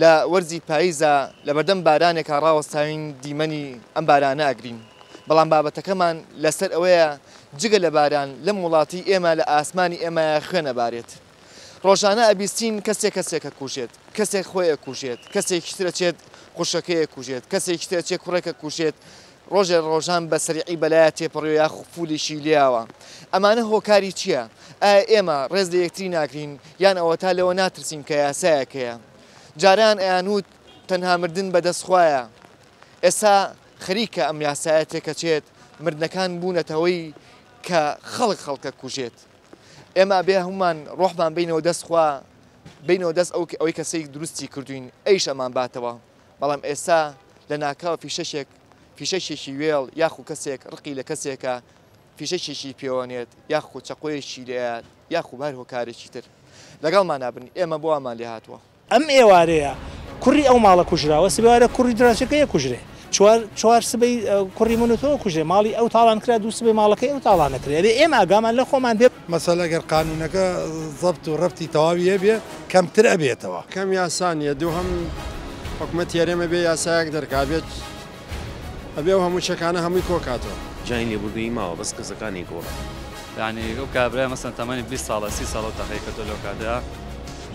لە وەرزی پاییزا لەبەردەم بارانێکا ڕاوەستاوین دیمەنی ئەم بارانە ئەگرین، بەڵام بابەتەکەمان لەسەر ئەوەیە جگە لە باران لەم وڵاتی ئێمە لە ئاسمانی ئێمەیا خوێن ئەبارێت. ڕۆژانە ئەبیستین کەسێک کەسێک ئەکوژێت، کەسێک خۆی ئەکوژێت، کەسێکی تر ئەچێت خوشکەکەی ئەکوژێت، کەسێکی تر ئەچێت کوڕێک ئەکوژێت، ڕۆژێ لە ڕۆژان بە سەریعی بەلایا تێپەڕیوە یاخو فولیشی لێیاوە. ئەمانە هۆکاری چیە؟ ئایا ئێمە ڕێز لە یەکتری ناگرین یان ئەوەتا لەوە ناترسین کە یاسایەک هەیە؟ جاران ئەیانوت تەنها مردن بە دەست خوایە، ئێستا خەریکە ئەم یاسایە تێکەچێت، مردنەکان بوونەتە هۆی کە خەڵک خەڵک ئەکوژێت. ئێمە ئەبێ هەموومان ڕۆحمان بەینەوە دەست خوا، بەینەوە دەست ئەوەی کەسەی دروستی کردوین ئەویش ئەمانباتەوە. بەڵام ئێستا لە ناکاو فیشەکێک فیشەکێکی وێڵ یاخو کەسێک ڕقی لە کەسێکە فیشەکێکی پێوەنێت یاخو چەقۆیەکی لێیات یاخو بە هەر هۆکارێکی تر لەگەڵمانا بن ئێمە بۆ وامان لێهاتووە. ئەم ئێوارەیە کوڕی ئەو ماڵە کوژراوە، سبەی ئێوارە کوڕی دراوسێکەی ئەکوژرێ. چوار چوار سبەی کوڕی من و تۆ ئەکوژرێ. ماڵی ئەو تاڵان کرا، دوو سبەی ماڵەکەی ئەو تاڵان ئەکرێ. ئەبێ ئێمە ئاگامان لە خۆمان بێ. مەسەلە گەر قانوونەکە زەبت و رەبتی تەواوی هەبێ کەمتر ئەبێتەوە. یەکەم یاسا نیە دووهەم حکومەتی هەرێم ئەبێ یاسایەک دەرکا ئەبێت ئەبێ ئەو هەموو چەکانە هەمووی کۆکاتەوە. جانی لێبوردەیی ماوە بەس کەسەکانی گۆڕا. یانی ئەو کابرایە مەسەن تەمەنی 20 ساڵە 30 ساڵە و تەقەی کردووە لەو کاتەیا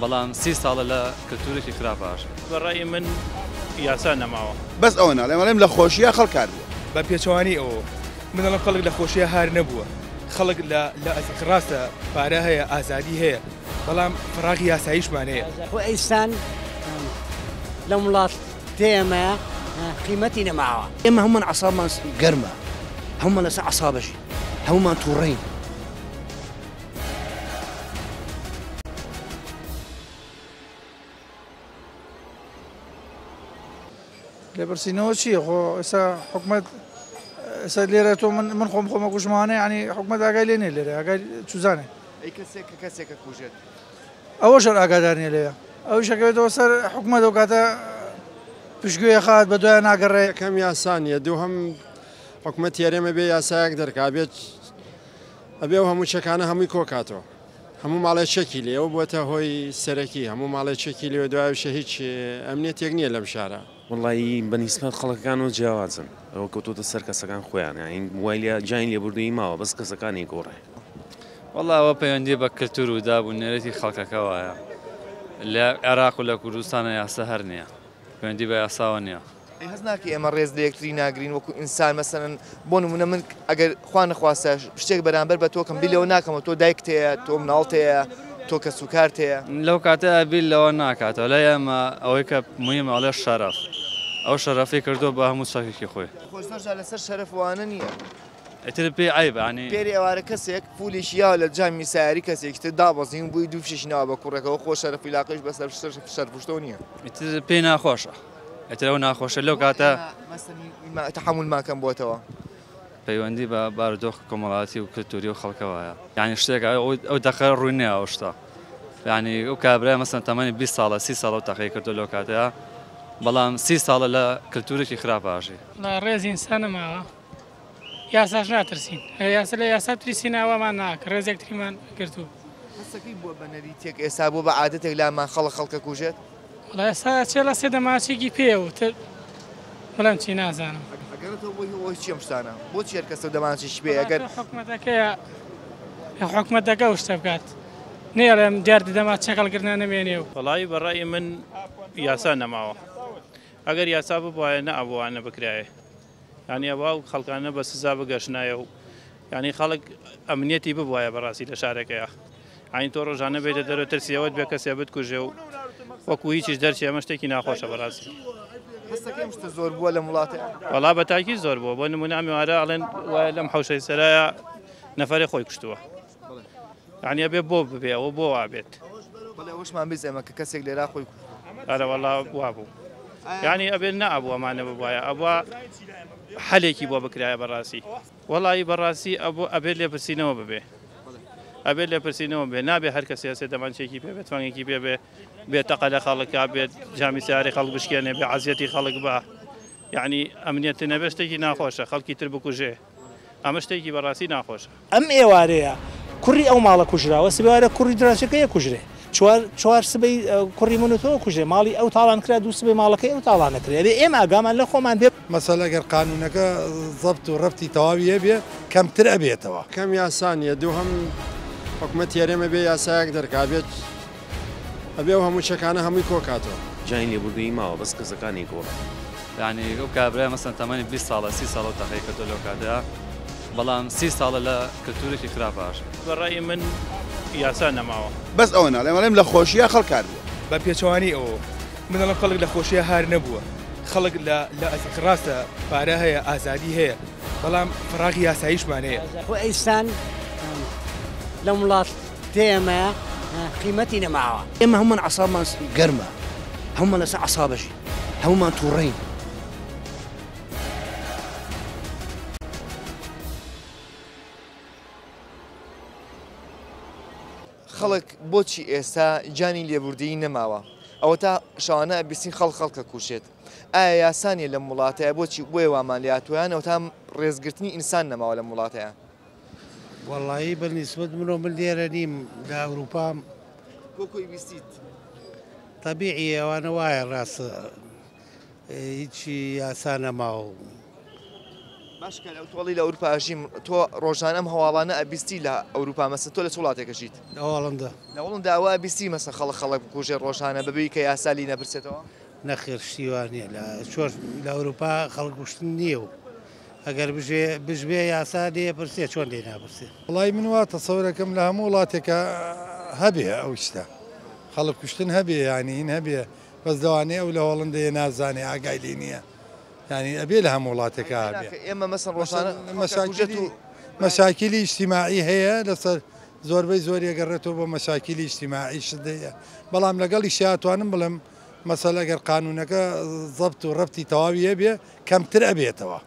بەڵام 30 ساڵە لە کلتورێکی خراپە ئاژی. بە ڕەئی من یاسا نەماوە. بەس ئەوە ناڵێم ئەڵێم لە خۆشیا خەڵک هار بووە. بە پێچەوانەی ئەوەوە من ئەڵێم خەڵک لە خۆشیا هار نەبووە خەڵک لە لە ڕاستە پارە هەیە ئازادی هەیە بەڵام فەراغی یاساییشمان هەیە. خۆ ئیسان لەم وڵاتەی ئێمەیە قیمەتی نەماوە. ئێمە هەموومان عەسابمان گەرمە، هەموومان لەسەر عەساب ئەژین، هەموومان تووڕەین. لێپرسینەوە چییە خۆ ئێستا حکومەت ئێستا لێرە تۆ من من خۆم خۆمە کوژمانە ینی حکومەت ئاگای لێ نیە لێرە ئاگای چوزانێ. ئەی کەسێک کە کەسێکە کوژێت. ئەوەش هەر ئاگادار نیە لێیە ئەویش ئەکەوێتەوە سەر حکومەت ئەو کاتە پشتگوێ ئەخات بە دوایان ناگەڕێ. یەکەم یاسا نیە دووهەم حکومەتی هەرێم ئەبێ یاسایەک دەرکا ئەبێت ئەبێ ئەو هەموو چەکانە هەمووی کۆکاتەوە هەموو ماڵێ چەکی لێ ئەو بۆتە هۆی سەرەکی هەموو ماڵێ چەکی لێ دوایشە هیچ ئەمنیەتێک نییە لەم شارە. وەڵایی بە نیسبەت خەڵکەکانەوە جیاوازن ئەوە کەوتۆتە سەر کەسەکان خۆیان یانی وای لێ جانی لێبوردویی ماوە بەس کەسەکانی گۆڕێ. وەڵا ئەوە پەیوەندی بە کلتور و داب و نەرێتی خەڵکەکەوە هەیە لە عێراق و لە کوردستانە یاسا هەر نییە پەیوەندی بە یاساوە نییە. ئەی هەست ناکەی ئێمە ڕێز لە یەکتری ناگرین وەکو ئینسان مەسەلەن بۆ نمونە من ئەگەر خوا نەخواستە شتێک بەرامبەر بە تۆ کەم بیر لەوە ناکەمەوە تۆ دایکت هەیە تۆ مناڵت هەیە تۆ کەسوکارت هەیە. لەو کاتەیا بیر لەوە ناکاتەوە لای ئێمە ئەوەی کە موهیمە ئەڵێ شەرەف ئەو شەرەفی کردووە بە هەموو چەکێکی خۆی. خۆ زۆر جار لەسەر شەرەف وانە نییە. ئیتر پێی عەیبە یانی. پێری ئێوارە کەسێک پولێکی یاوە لە جامی سەیاری کەسێکی تر دابەزین بووی دوو فشێکی ناوە بە کوڕێکەوە خۆ شەرەف و لاقەیش بەسەر شەرف و شتەوە نییە. ئیتر پێی ناخۆشە ئیتر ئەو ناخۆشە لەو کاتە. تەحەمولمان کەم بۆتەوە. پەیوەندی بە بارودۆخی کۆمەڵایەتی و کلتوری و خەڵکەوە هەیە یانی شتێک ئەو دەقە ڕووی نییە ئەو شتە یانی ئەو کابرای مەسەن تەمەنی 20 ساڵە 30 ساڵە و تەقەی کردو لەو کاتەیە بەڵام 30 ساڵە لە کلتورێکی خراپ ئاژی. وەڵا ڕێزی ئینسان نەماوە یاساش ناترسین ئەگەر یاسا لە یاسا بترسین ئاوامان ناکرد ڕێز یەکتریمان گرتوو. هەستەکەی بووە بە نەریتێک ئێستا بووە بە عادەتێک لامان خەڵک خەڵک ئەکوژێت؟ وەڵا ئێستا ئەچێ لە سێ دەماچێکی پێیە و تر بڵێم چی نازانم. ئەگەڕێتەوە بۆ هۆی چی ئەم شتانە؟ بۆچی هەر کەسە و دەمانچێکی پێیە ئەگەر. وەڵا حکومەتەکەیە حکومەتەکە ئەو شتە بکات نەیەڵێم دیاردە دەماچەک هەڵگرتنە نەمێنێ و. وەڵایی بە ڕەئی من یاسا نەماوە ئەگەر یاسا ببوایە نەئەبوو ئەوانە بکرایە. یانی ئەبوا ئەو خەڵکانە بە سزا بگەشنایە و یانی خەڵک ئەمنیەتی ببوایە بەڕاستی لە شارەکەیا یانی تۆ ڕۆژانە بێتە دەرەوە ترسی ئەوەت بێ کەسێ بتکوژێ و وەکو هیچیش دەرچێ ئەمە شتێکی ناخۆشە بەڕاستی. هەستەکەی ئەم شتە زۆر بووە لەم وڵاتە؟ وەڵا بە تاکی زۆر بووە بۆ نمونە ئەم ئێوارە ئەڵێن وایە لەم حەوشەی سەرایە نەفەرێ خۆی کوشتووە یانی ئەبێ بۆ ببێ ئەوە بۆ وابێت. بەڵێ ئەوەشمان بیست ئێمە کە کەسێک لێرا خۆی کوشتووە. ئەرە وەڵا وابوو. یانی ئەبێ نەئەبوو ئەمانە ببوایە ئەبوا حەلێکی بۆ بکرایە بەڕاستی. وەڵایی بەڕاستی ئەبوو ئەبێت لێپرسینەوە ببێ ئەبێت لێپرسینەوە بێ نابێ هەر کەسێ ئەسێ دەمانچێکی پێ بێت تفەنگێکی پێ بێ بێ تەقە لە خەڵک بێت جامی سیارەی خەڵک بشکێنێ بێ عەزیەتی خەڵک بە یعنی ئەمنیەت نەبێ شتێکی ناخۆشە خەڵکی تر بکوژێ ئەمە شتێکی بەڕاستی ناخۆشە. ئەم ئێوارەیە کوڕی ئەو ماڵە کوژراوە، سبەی ئێوارە کوڕی دراوسێکەی ئەکوژرێ. چوار چوار سبەی کوڕی من و تۆ کوژرێ ماڵی ئەو تاڵان کرا دوو سبەی ماڵەکەی ئەو تاڵان ئەکرێ ئەبێ ئێمە ئاگامان لە خۆمان بێ. مەسەلە گەر قانونەکە زەبت و رەبتی تەواوی هەبێ کەمتر ئەبێتەوە. کەم یاسا نیە دووهەم حکومەتی هەرێم ئەبێ یاسایەک دەرکا ئەبێ ئەبێ ئەو هەموو چەکانە هەمووی کۆکاتەوە. جانی لێبوردویی ماوە بەس کەسەکانی گۆڕا. یانی ئەو کابرایە مەسەن تەمەنی 20 ساڵە 30 ساڵە و تەقەی کردووە لەو کاتەیا بەڵام 30 ساڵە لە کلتورێکی خراپ ئاژی. بە ڕەئی من یاسا نەماوە. بەس ئەوە ناڵێم ئەڵێم لە خۆشیا خەڵک هار بووە. بە پێچەوانەی ئەوەوە من ئەڵێم خەڵک لە خۆشیا هار نەبووە خەڵک لە لە ڕاستە پارە هەیە ئازادی هەیە بەڵام فەراغی یاساییشمان هەیە. خۆ ئینسان لەم وڵاتەی ئێمەیە قیمەتی نەماوە. ئێمە هەموومان عەسابمان گەرمە هەموومان لەسەر عەسابەژین هەموومان توڕەین. خەڵک بۆچی ئێستا گیانی لێبوردەیی نەماوە؟ ئەوەتا شەوانە ئەبیستین خەڵک خەڵک ئەکوژێت. ئایا یاسا نیە لەم وڵاتەیا بۆچی بۆیە وامان لێهاتووە یان ئەوەتا ڕێزگرتنی ئینسان نەماوە لەم وڵاتەیا؟ وەڵایی بە نیسبەت منۆ من لێرە نیم لە ئەوروپام. بۆ کۆی بیستیت؟ تەبیعی ئەوانە وایە ڕاستە هیچی یاسا نەماوە و. باش کە تۆ ئەڵێی لە ئەوروپا ئەژیم تۆ ڕۆژانە ئەم هەواڵانە ئەبیستی لە ئەوروپا مەسەن تۆ لە چ وڵاتێک ئەژیت؟ لە هۆڵندا. لە هۆڵندا ئەوە ئەبیستی مەسەن خەڵک خەڵک بکوژێ ڕۆژانە بەبێ کە یاسا لێی نەپرسێتەوە؟ نەخێر شتی وا نییە لە چۆن لە ئەوروپا خەڵک کوشتن نییە و ئەگەر بژێ بژبێ یاسا لێ پرسێ چۆن لێ ناپرسێ. وەڵایی من وا تەسەورەکەم لە هەموو وڵاتێکا هەبێ ئەو شتە خەڵک کوشتن هەبێ یانی هین هەبێ بەس لەوانەیە ئەو لە هۆڵندەیە نازانێ ئاگای لێ نییە یانی ئەبێ لە هەموو وڵاتێکا هەبێ. ئێمە مەسەن ڕۆژانە مەشاکیلی مەشاکیلی ئیجتیماعی هەیە لەسەر زۆربەی زۆری ئەگەڕێتەوە بۆ مەشاکیلی ئیجتیماعی شت هەیە بەڵام لەگەڵیشیا ئەتوانم بڵێم مەسەل ئەگەر قانونەکە زەبت و ڕەبتی تەواوی هەبێ کەمتر ئەبێتەوە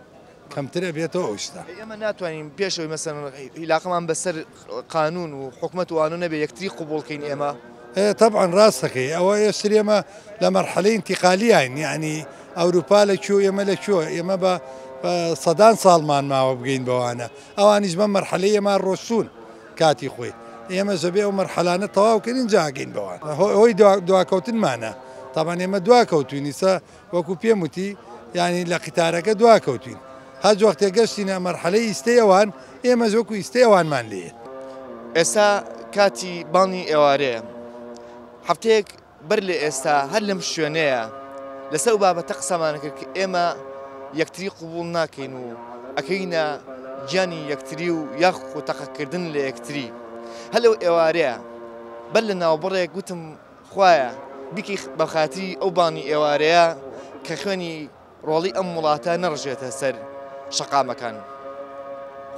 کەمتر ئەبێتەوە ئەو شتە. ئێمە ناتوانین پێش ئەوەی مەسەلەن ئیلاقەمان بەسەر قانون و حکومەت و ئانو نەبێ یەکتری قبوڵ کەین ئێمە. ئێ تەبعەن ڕاست دەکەی ئەوە ئێستر ئێمە لە مەرحەلەی ئینتیقالیاین یەعنی ئەوروپا لە کوێ و ئێمە لە کوێ ئێمە بە سەدان ساڵمان ماوە بگەین بەوانە ئەوانیش بەم مەرحەلەی ئێمە ڕۆشتوون کاتی خۆی ئێمەش ئەبێ ئەو مەرحەلانە تەواو کەین ئینجا ئەگەین بەوان هۆی دواکەوتنمانە تەبعەن ئێمە دواکەوتوین ئیستا وەکو پێم وتی یانی لە قیتارەکە دواکەوتوین هەچ وەختێ گەشتینە مەرحەلەی ئیستەی ئەوان ئێمەش وەکو ئیستەی ئەوانمان لێ یەت. ئێستا کاتی بانگی ئێوارەیە. هەفتەیەک بەر لە ئێستا هەر لەم شوێنەیە لەسەر ئەو بابەتە قسەمان کرد کە ئێمە یەکتری قبوڵ ناکەین و ئەکەینە گیانی یەکتری و یاخۆ تەقەکردن لە یەکتری. هەر لەو ئێوارەیە بەر لە ناوبڕێک وتم خوایە بیکەی بە خاتری ئەو بانی ئێوارەیە کە خوێنی ڕۆڵی ئەم وڵاتە نەڕژێتە سەر شەقامەکان.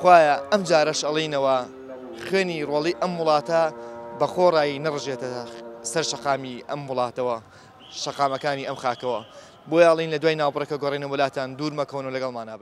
خوایە ئەم جارەش ئەڵێینەوە خوێنی ڕۆڵی ئەم وڵاتە بە خۆڕایی نەڕژێتە سەر شەقامی ئەم وڵاتەوە شەقامەکانی ئەم خاکەوە. بۆیە ئەڵێین لە دوای ناوبڕەکە گۆڕێنەوە لاتان دوور مەکەون و لەگەڵمانا بن.